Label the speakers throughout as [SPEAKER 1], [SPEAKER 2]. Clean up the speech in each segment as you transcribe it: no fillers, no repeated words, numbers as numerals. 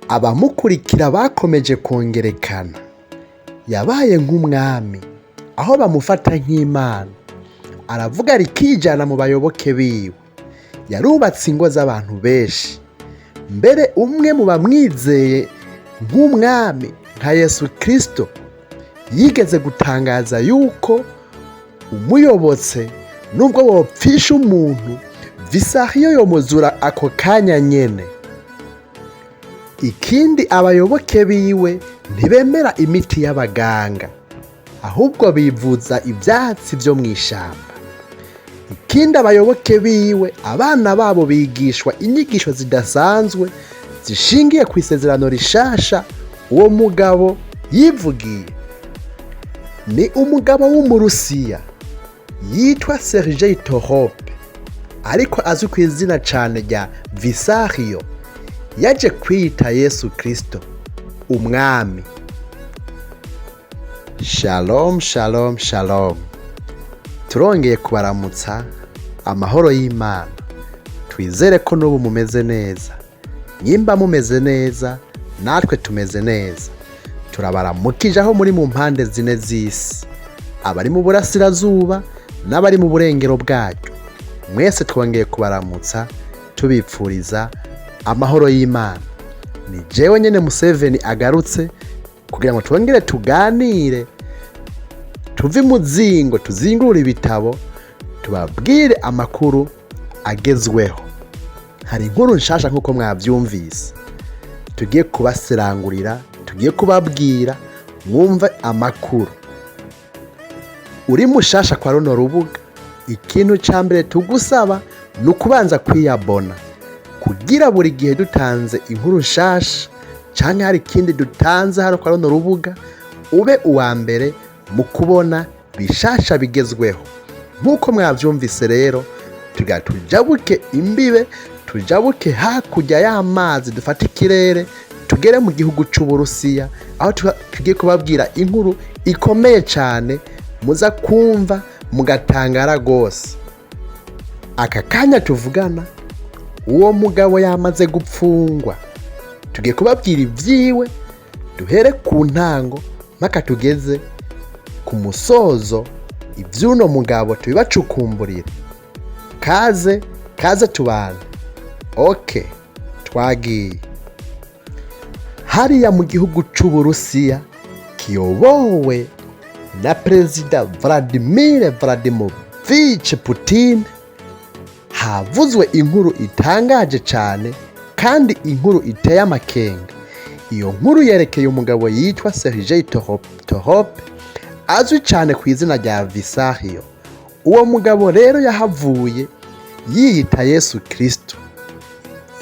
[SPEAKER 1] Abamukurikira bakomeje kongerekana. Yabaye nk'umwami, aho bamufata nk'Imana. Aravuga rikijana mu bayoboke biwe. Yarubatse ingo z'abantu benshi. Mbere umwe mu bamwizeye nk'umwami nka Yesu Kristo yigeze gutangaza yuko umuyobotse nubwo wopfisha umuntu, Visariyo yomuzura ako kanya nyene. Ikindi, abayoboke biwe ntibemera imiti y'abaganga, ahubwo bivuza ivyatsi vyo mw'ishamba. Ikindi, abayoboke biwe abana babo bigishwa inyigisho zidasanzwe zishingiye ku isezerano rishasha uwo mugabo yivugiye. Ni umugabo w'Umurusiya yitwa Sergei Torope, ariko azwi ku izina cane rya Visario. Yaje kwiyita Yesu Kristo umwami. Shalom, shalom, shalom! Turongeye kubaramutsa amahoro y'Imana. Twizere ko n'ubu mumeze neza. Nyimba mumeze neza, natwe tumeze neza. Turabaramukije aho muri mu mpande zine z'isi, abari mu burasirazuba n'abari mu burengero bwaryo. Mwese twongeye kubaramutsa, tubipfuriza amahoro y'Imana. Ni jewe nyene Museveni agarutse kugira ngo twongere tuganire, tuve imuzingo, tuzingurure ibitabo, tubabwire amakuru agezweho. Hari inkuru nshasha, nk'uko mwavyumvise, tugiye kubaserangurira, tugiye kubabwira mwumve amakuru. Uri mushasha kwa runo rubuga, ikintu ca mbere tugusaba ni ukubanza kwiyabona, kugira buri gihe dutanze inkuru nshasha canke hari ikindi dutanze hano kwa runo rubuga, ube uwa mbere mu kubona bishasha bigezweho. Nk'uko mwavyumvise rero, tugira tujabuke imbibe, tujabuke hakurya y'amazi, dufate ikirere, tugere mu gihugu c'Uburusiya, aho tugiye kubabwira inkuru ikomeye cane muza kumva mugatangara rwose. Aka kanya tuvugana, uwo mugabo yamaze gupfungwa. Tugiye kubabwira ivyiwe, duhere ku ntango mpaka tugeze ku musozo. Ivy'uno mugabo tubibacukumburire. Kaze, kaze tubane. OK, twagiye hariya mu gihugu c'Uburusiya kiyobowe na Perezida Vladimir Vladimirovich Putin. Havuzwe inkuru itangaje cane kandi inkuru iteye amakenga. Iyo nkuru yerekeye umugabo yitwa Sergei Torope, azwi cyane ku izina rya Visario. Uwo mugabo rero yahavuye yiyita Yesu Kristo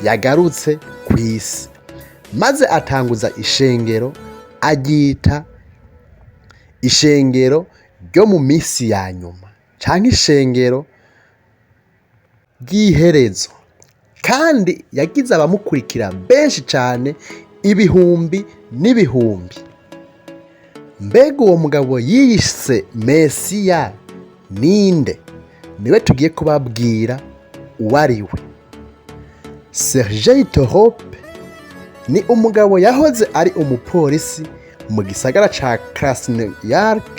[SPEAKER 1] yagarutse ku isi, maze atanguza ishengero, aryita ishengero ryo mu minsi ya nyuma canke ishengero ry'iherezo, kandi yagize abamukurikira benshi cyane, ibihumbi n'ibihumbi. Mbega uwo mugabo yiyise Mesiya ninde? Niwe tugiye kubabwira uwo ari we. Sergei Torope ni umugabo yahoze ari umupolisi mu gisagara ca Krasnoyarsk,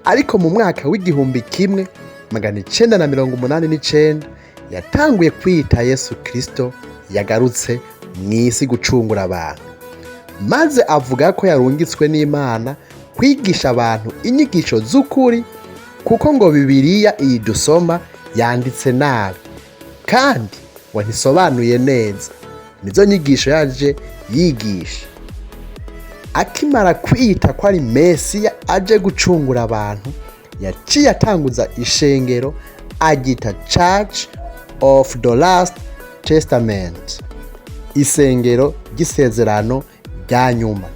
[SPEAKER 1] ariko mu mwaka w'1989 yatanguye kwiyita Yesu Kristo yagarutse mu isi gucungura abantu, maze avuga ko yarungitswe n'Imana kwigisha abantu inyigisho z'ukuri, kuko ngo Bibiliya iyi dusoma yanditse nabi kandi ngo ntisobanuye neza. Nizo nyigisho yaje yigisha. Akimara kwiyita ko ari Mesiya aje gucungura abantu, yaciye atanguza ishengero aryita Church of the Last Testament, isengero ry'isezerano rya nyuma.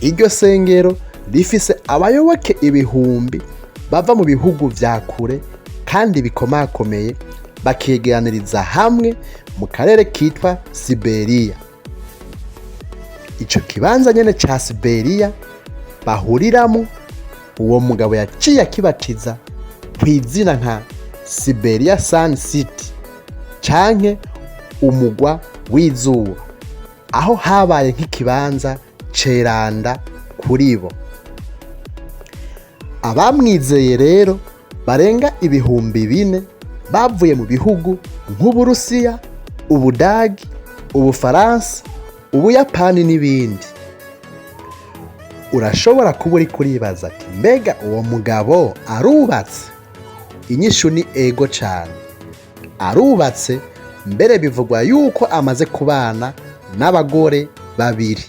[SPEAKER 1] Iryo sengero rifise abayoboke ibihumbi bava mu bihugu vya kure kandi bikomakomeye, bakegeraniriza hamwe mu karere kitwa Siberiya. Ico kibanza nyene ca Siberiya bahuriramo, uwo mugabo yaciye akibatiza kw'izina nka Siberia Sun City canke umugwa w'izuba. Aho habaye nk'ikibanza ceranda kuri bo. Abamwizeye rero barenga 4000 bavuye mu bihugu nk'Uburusiya, Ubudagi, Ubufaransa, Ubuyapani n'ibindi. Urashobora kuba uri kuribaza ati: "Mbega uwo mugabo arubatse?" Inyishu ni ego cane, arubatse. Mbere bivugwa yuko amaze kubana n'abagore babiri,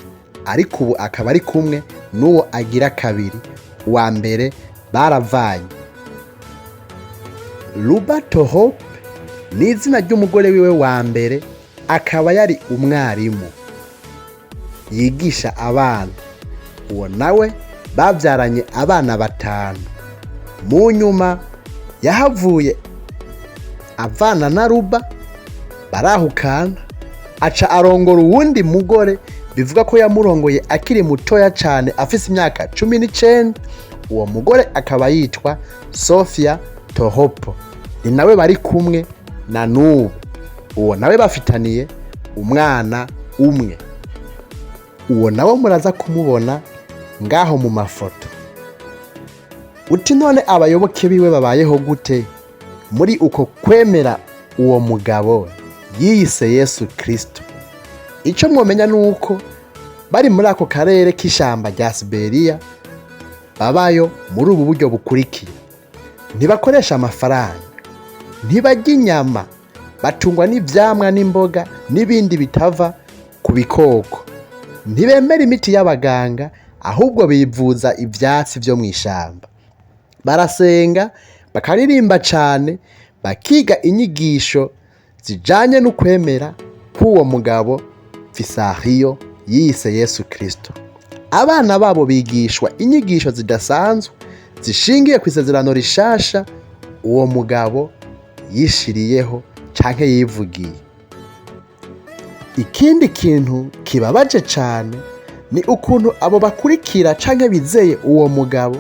[SPEAKER 1] ariko ubu akaba ari kumwe n'uwo agira kabiri. Uwa mbere baravanye. Luba Tohope ni izina ry'umugore wiwe wa mbere, akaba yari umwarimu yigisha abana. Uwo nawe babyaranye abana batanu. Mu nyuma yahavuye avana na Ruba, barahukana, aca arongora uwundi mugore. Bivuga ko yamurongoye akiri mutoya cyane, afise imyaka 19. Uwo mugore akaba yitwa Sofia Tohopo, ni nawe bari kumwe na n'ubu. Uwo nawe bafitaniye umwana umwe. Uwo nawe muraza kumubona ngaho mu mafoto. Uti: "None abayoboke biwe babayeho gute muri uko kwemera uwo mugabo yiyise Yesu Kirisito?" Icyo mwomenya ni uko bari muri ako karere k'ishyamba rya Siberiya babayo muri ubu buryo bukurikira: ntibakoresha amafaranga, ntibarya inyama, batungwa n'ivyamwa n'imboga n'ibindi bitava ku bikoko, ntibemera imiti y'abaganga, ahubwo bivuza ivyatsi vyo mw'ishamba, barasenga, bakaririmba cane, bakiga inyigisho zijanye n'ukwemera k'uwo mugabo Visariyo yise Yesu Kristo. Abana babo bigishwa inyigisho zidasanzwe zishingiye ku isezerano rishasha uwo mugabo yishiriyeho canke yivugiye. Ikindi kintu kibabaje cane ni ukuntu abo bakurikira canke bizeye uwo mugabo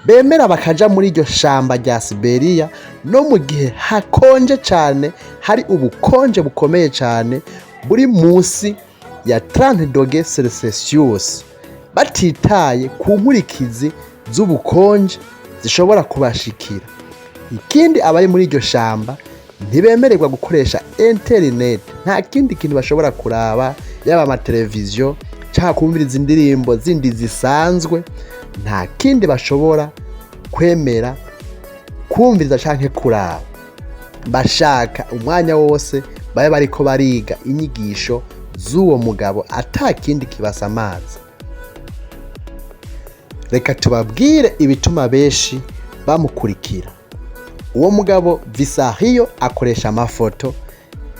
[SPEAKER 1] bemera bakaja muri iryo shamba rya Siberiya no mu gihe hakonje cane, hari ubukonje bukomeye cane buri munsi ya 30 degrés Celsius, batitaye ku nkurikizi z'ubukonje zishobora kubashikira. Ikindi, abari muri iryo shamba ntibemererwa gukoresha interineti. Nta kindi kintu bashobora kuraba, yaba amateleviziyo cyangwa kumviriza indirimbo zindi zisanzwe. Nta kindi bashobora kwemera kumviriza canke kuraba. Bashaka umwanya wose babe bariko bariga inyigisho z'uwo mugabo, ata kindi kibasamaza. Reka tubabwire ibituma benshi bamukurikira. Uwo mugabo Visariyo akoresha amafoto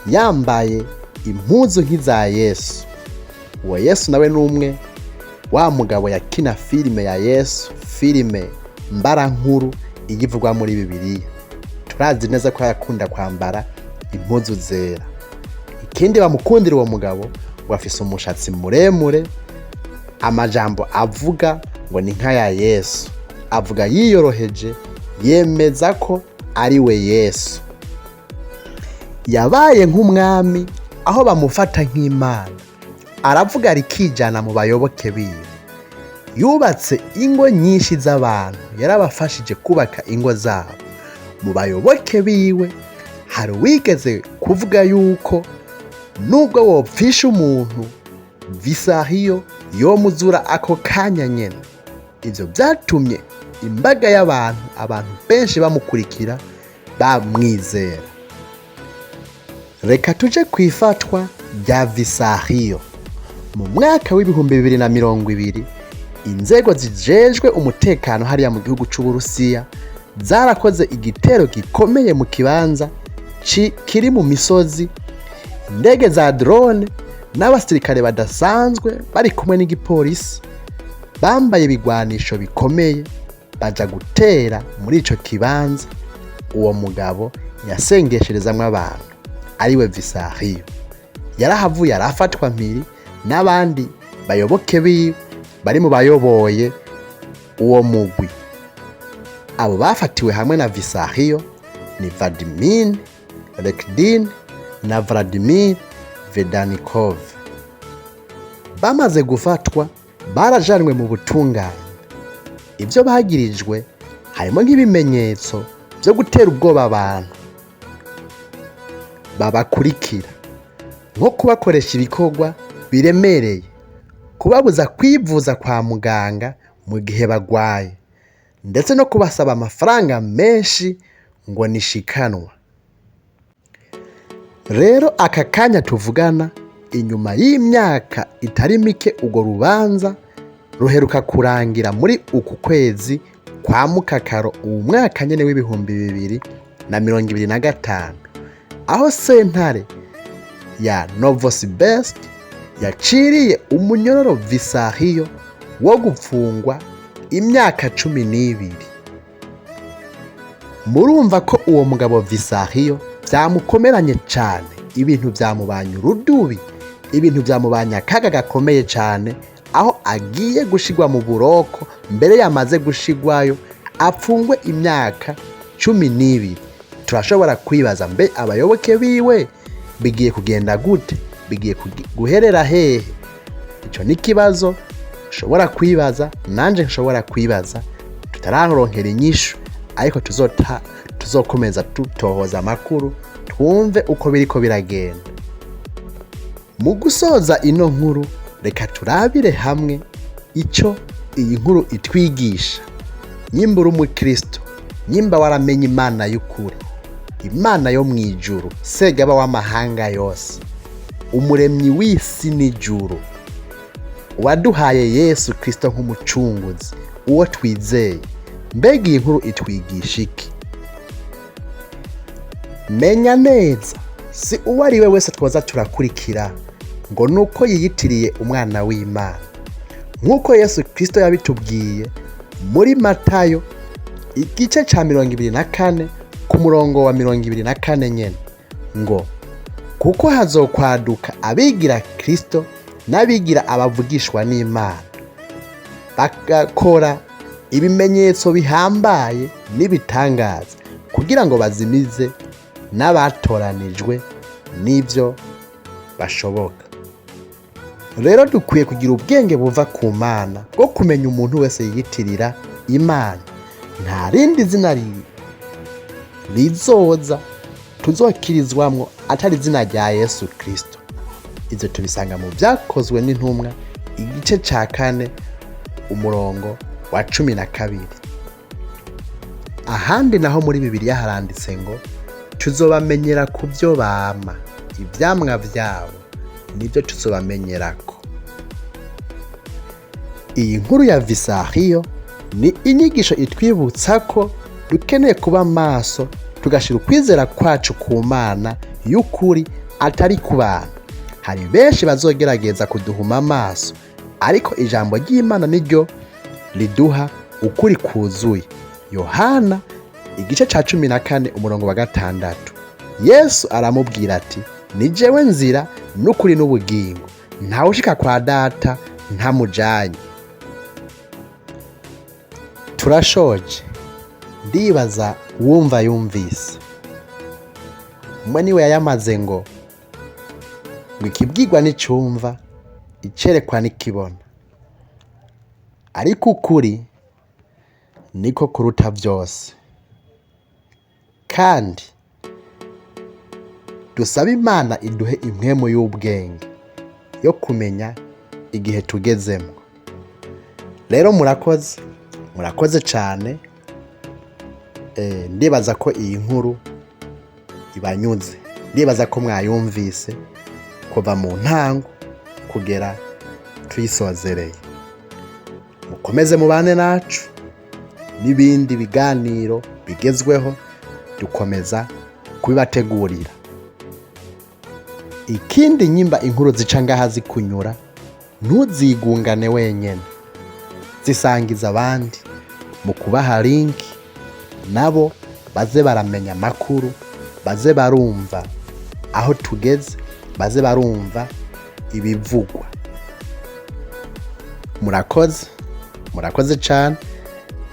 [SPEAKER 1] yambaye impuzu nk'iza Yesu. Uwo Yesu nawe ni umwe wa mugabo yakina filime ya Yesu, filime mbarankuru iyivugwa muri Bibiliya. Turazi neza ko yakunda kwambara impuzu zera. Ikindi bamukundira uwo mugabo, ngo afise umushatsi muremure. Amajambo avuga ngo ni nk'aya Yesu, avuga yiyoroheje, yemeza ko ari we Yesu. Yabaye nk'umwami, aho bamufata nk'Imana. Aravuga rikijana mu bayoboke biwe. Yubatse ingo nyinshi z'abantu, yarabafashije kubaka ingo zabo. Mu bayoboke biwe hari uwigeze kuvuga yuko nubwo wopfisha umuntu, Visariyo yomuzura ako kanya nyene. Ivyo vyatumye imbaga y'abantu, abantu benshi bamukurikira, bamwizera. Reka tuje ku ifatwa rya Visariyo. Mu mwaka w'2020, inzego zijejwe umutekano hariya mu gihugu c'Uburusiya zarakoze igitero gikomeye mu kibanza kiri mu misozi. Indege za drone n'abasirikare badasanzwe bari kumwe n'igipolisi bambaye ibigwanisho bikomeye baja gutera muri ico kibanza uwo mugabo yasengesherezamwo abantu, ariwe Visariyo. Yarahavuye arafatwa mpiri n'abandi bayoboke biwe bari mu bayoboye uwo mugwi. Abo bafatiwe hamwe na Visariyo ni Vladimir Rekdin na Vladimir Vedanikov. Bamaze gufatwa, barajanwe mu butungane. Ibyo bagirijwe harimo nk'ibimenyetso byo gutera ubwoba abantu babakurikira, nko kubakoresha ibikorwa biremereye, kubabuza kwivuza kwa muganga mu gihe bagwaye, ndetse no kubasaba amafaranga menshi ngo nishikanwa. Rero aka kanya tuvugana, inyuma y'imyaka itari mike, urwo rubanza ruheruka kurangira muri uku kwezi kwa mukakaro uwu mwaka nyene w'2025, aho sentare ya Novosibirsk yaciriye umunyororo Visariyo wo gupfungwa imyaka 12. Murumva ko uwo mugabo Visariyo byamukomeranye cyane, ibintu byamubanye urudubi, ibintu byamubanye akaga gakomeye cyane, aho agiye gushigwa mu buroko, mbere yamaze gushigwayo, apfungwe imyaka 12. Turashobora kwibaza: mbe abayoboke biwe bigiye kugenda gute? Bigiye guherera hehe? Icyo ni ikibazo ushobora kwibaza, nanjye nshobora kwibaza, tutararonkera inyishu, ariko tuzokomeza dutohoza amakuru, twumve uko biriko biragenda. Mu gusoza ino nkuru, reka turabire hamwe icyo iyi nkuru itwigisha. Nyimba uri umukristo, nyimba waramenye Imana y'ukuri, Imana yo mu ijuru, Segaba w'amahanga yose, umuremyi w'isi n'ijuru, waduhaye Yesu Kristo nk'umucunguzi, uwo twizeye, mbega iyi nkuru itwigisha iki? Menya neza, si uwo ari we wese twoza turakurikira ngo ni uko yiyitiriye umwana w'Imana. Nk'uko Yesu Kristo yabitubwiye muri Matayo igice cya 24 ku murongo wa 24 nyine, ngo kuko hazokwaduka abigira Kristo n'abigira abavugishwa n'Imana, bagakora ibimenyetso bihambaye n'ibitangaza, kugira ngo bazimize n'abatoranijwe n'ibyo bashoboka. Rero dukwiye kugira ubwenge buva ku Mana bwo kumenya umuntu wese yiyitirira Imana. Nta rindi zina rizoza tuzokirizwamwo atari izina rya Yesu Kristo. Ibyo tubisanga mu Byakozwe n'Intumwa igice cya 4 umurongo wa 12. Ahandi naho muri Bibiliya haranditse ngo tuzobamenyera ku byo bama, ibyamwa byabo nibyo tuzobamenyerako. Iyi nkuru ya Visariyo ni inyigisho itwibutsa ko dukeneye kuba maso, tugashyira ukwizera kwacu ku Mana y'ukuri, atari ku bantu. Hari benshi bazogerageza kuduhuma amaso, ariko ijambo ry'Imana niryo riduha ukuri kuzuye. Yohana igice cya 14 umurongo wa 6, Yesu aramubwira ati: "Ni jewe nzira n'ukuri n'ubugingo, ntawe ushika kwa Data ntamujanye." Turashoje. Ndibaza wumva yumvise. Umwe niwe yayamaze ngo ikibwirwa n'icyumva, icerekwa n'ikibona, ariko ukuri niko kuruta byose. Kandi dusabe Imana iduhe impwemu y'ubwenge yo kumenya igihe tugezemo. Rero murakoze, murakoze cyane. Ndibaza ko iyi nkuru ibanyuze, ndibaza ko mwayumvise kuva mu ntango kugera tuyisozereye. Mukomeze mubane nacu n'ibindi biganiro bigezweho, dukomeza kubibategurira. Ikindi, nyimba inkuru zica ngaha zikunyura, ntuzigungane wenyine, zisangiza abandi mu kubaha link, nabo baze baramenya amakuru, baze barumva aho tugeze, baze barumva ibivugwa. Murakoze, murakoze cyane.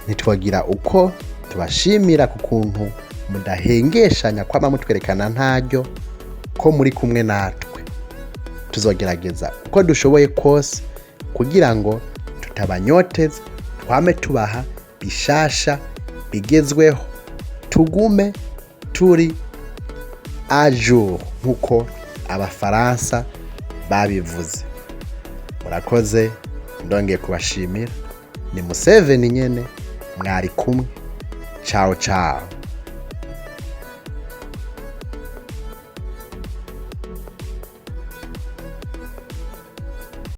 [SPEAKER 1] Ntitwagira uko tubashimira ku kuntu mudahengeshanya kwama mutwerekana ntaryo ko muri kumwe natwe. Tuzogerageza uko dushoboye kose kugira ngo tutabanyoteza, twame tubaha bishasha bigezweho, tugume turi à jour nk'uko Abafaransa babivuze. Murakoze, ndongeye kubashimira. Ni Museveni nyene mwari kumwe. Ciao ciao.